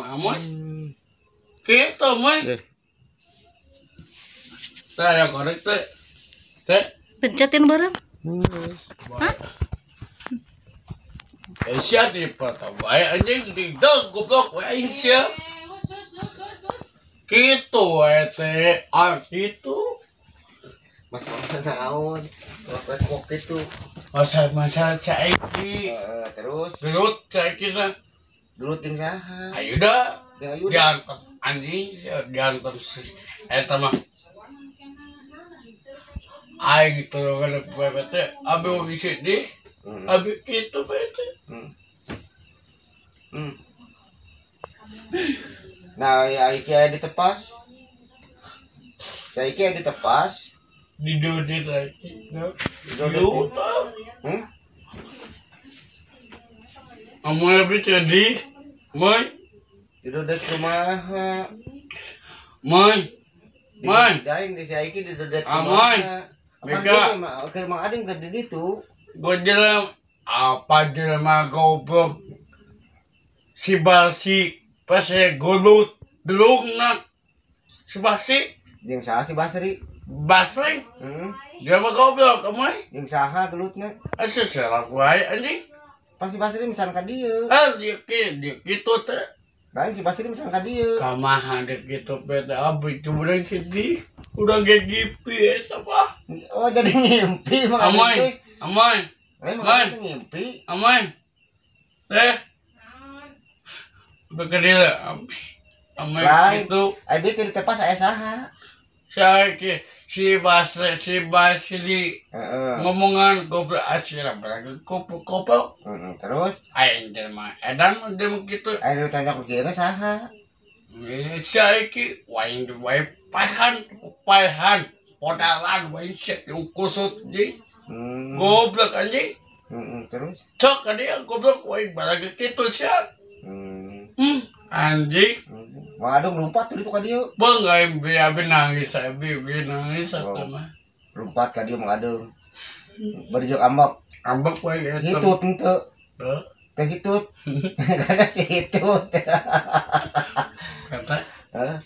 Amoy. Kitu moy. Saya korek teh. Teh. Pencetin bareng. Hah? Sia di patah bae anjing digdog goblok we aing sia. Kitu we teh. Ah kitu. Masalah naon? Kok kitu. Masa-masa saiki. Terus gelut saiki lah. Gelut jeung saha? Ayo dah. Diantem anjing, diantem si eta mah. Aing tolongan bebet teh, abi wong sedih. Abi kitu bete. Nah, ya iki aya ditepas. Saiki aya ditepas. Didodit lagi. Didodit. Amoy abi sedih. Moy. Didodit kumaha? Moy. Moy. Daing di saiki didodit kumaha? Amoy. Mega. Keur Mang Adeng keur di ditu. Gua jelema apa jelema goblok. Si Basi pas gelut delungna. Si Basi jeung saha si Basri? Basri? Heeh. Jelema goblok amoy. Jeung saha gelutna? Asa salah wae anjing. Pas si Basri misan ka dieu. Ah, dia kitu teh. Lain si Basri misan ka dieu. Kamaha deuk kitu beda abi urang sedih. Urang ge gipi eta mah. Oh, jadi ngimpi Mang Adeng. Amoy. Amoy. Mang Adeng ngimpi. Amoy. Teh. Bekedil amoy kitu. Abi teh ditepas aya saha? Saiki si Basri si Basri ngomongan goblok asira berarti kopok. Terus aing jelema edan jelema kitu. Aing ditanya ku kira saha? Saiki waing wae pahan pahan podalan wae sia kusut anjing. Goblok anjing. Terus cok ka dia goblok wae barang kitu sia. Anjing. Mang Adeng lompat tuh ka dieu. Beung aing abi nangis abi nangis eta mah. Lompat ka dieu Mang Adeng. Bari jeung ambek. Ambek wae eta. Hitut henteu. Heuh. Teh hitut. Kada si hitut. Kata. Hah?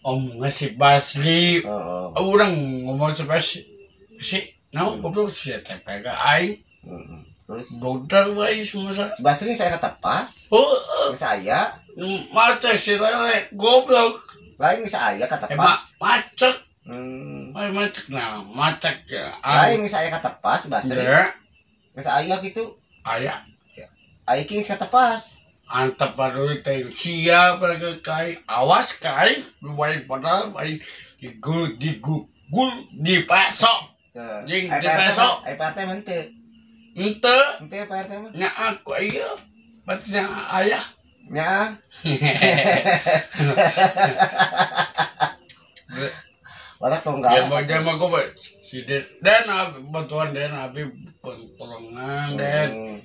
Omongna si Basri. Heeh. Urang ngomong si Basri. Si naon goblok si teh pega aing. Terus dokter wae semasa. Si Basri saya kata pas. Heeh. Geus aya. Macek si lele goblok. Lain geus aya kata pas. Macek. Ay macek nah, macek ya. Lain geus aya kata pas Basri. Geus aya kitu. Aya. Aya ki geus kata pas. Antep baru teh sia bagi kai awas kai wae padahal wae digul digugul dipasok. Jeung dipasok. Ai Pak RT mah henteu. Henteu. Henteu Pak RT mah. Nya aku ieu. Berarti nya ayah. Nya. Watak tonggal. Jama gua si Den bantuan Den abi pertolongan Den.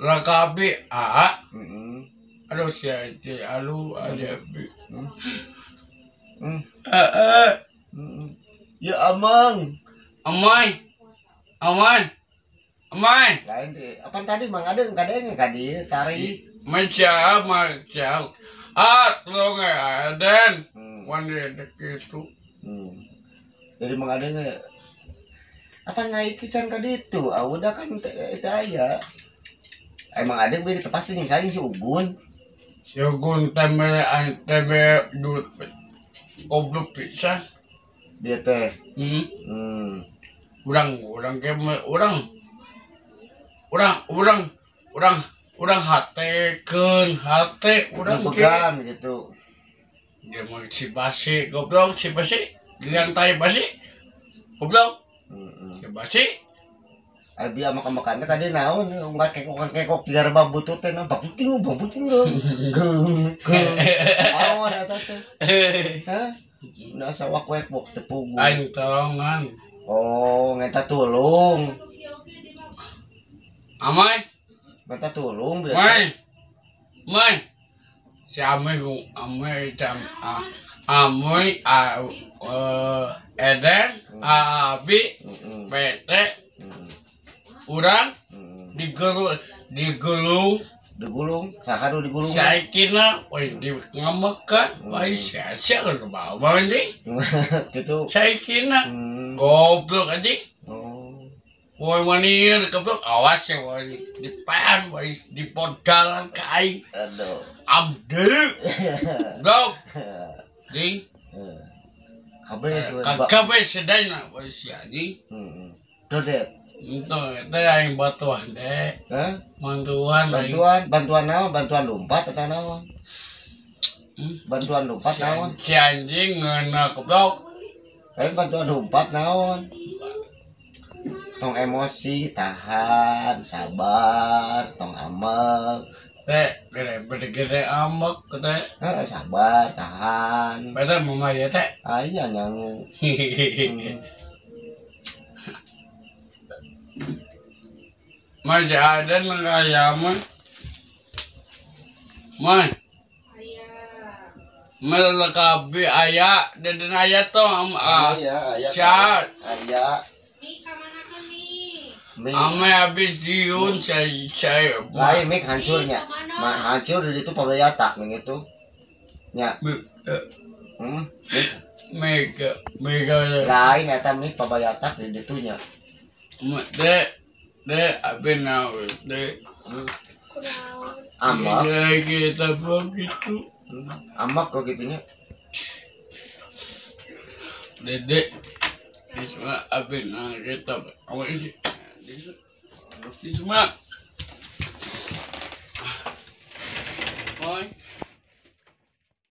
Laka abi a. Aduh si alu ada abi. Ya amang. Amoy. Amoy. Amoy. Lain teh. Apaan tadi Mang Adeng kadenge ka dieu tarik. Maca maca. Ah, tolong Aden. Wan kitu. Jadi Mang Adeng apa naik can ka ditu? Ah udah kan teh aya. Emang Adeng beuh ditepas teh jeung saing si Ugun. Si Ugun teh mere duit goblok pisan. Dia teh. Urang urang ke urang urang urang urang urang hatekeun hate urang pegang gitu. Dia mau si Basi goblok si Basi liang tai Basi goblok. Si Basi abi amak-amakan teh tadi naon unggat kekok-kekok digarba butut teh naon baputing baputing geung geung. Naon eta teh? Hah? Nah sawak wek bok teu puguh. Aing tolongan. Oh, ngeta tulung. Amoy. Ngeta tulung biar. Mai. Mai. Si Amoy ku Amoy jam Amoy a Eden Abi PT urang digulung digulung saha nu nu digulung. Saikina we di ngamekan we sia-sia ke bawah anjing. Gitu. Saikina goblok anjing. Oh. Woi manian goblok awas ya woi dipayan woi dipodalan ka aing. Aduh. Abde. Goblok. Ding. Kabeh kabeh sedayana woi sia anjing. Heeh. Dodet. Itu aing bantuan deh. Hah? Bantuan bantuan naon? Bantuan lompat atau naon? Bantuan lompat naon? Si anjing ngeuna goblok. Lain bantuan lompat naon? Tong emosi, tahan, sabar, tong amek. Teh, gede-gede amek teh. Heeh, sabar, tahan. Beda mama ya teh. Ah iya nyangu. Masih ada kaya mah. Mah. Aya. Melengkapi aya dan aya tuh aya aya. Sia. Aya. Mi ka mana ke mi? Ame habis jiun saya lain mik hancurnya. Ma hancur di itu pabayatak ming itu. Nya. Mik. Mega mega. Lain eta mik pabayatak di ditunya. De de abi nawe de. Amak. Kita begitu. Amak kok gitunya. Dede. Isma abi na kita. Amak ini. Isma. Oi.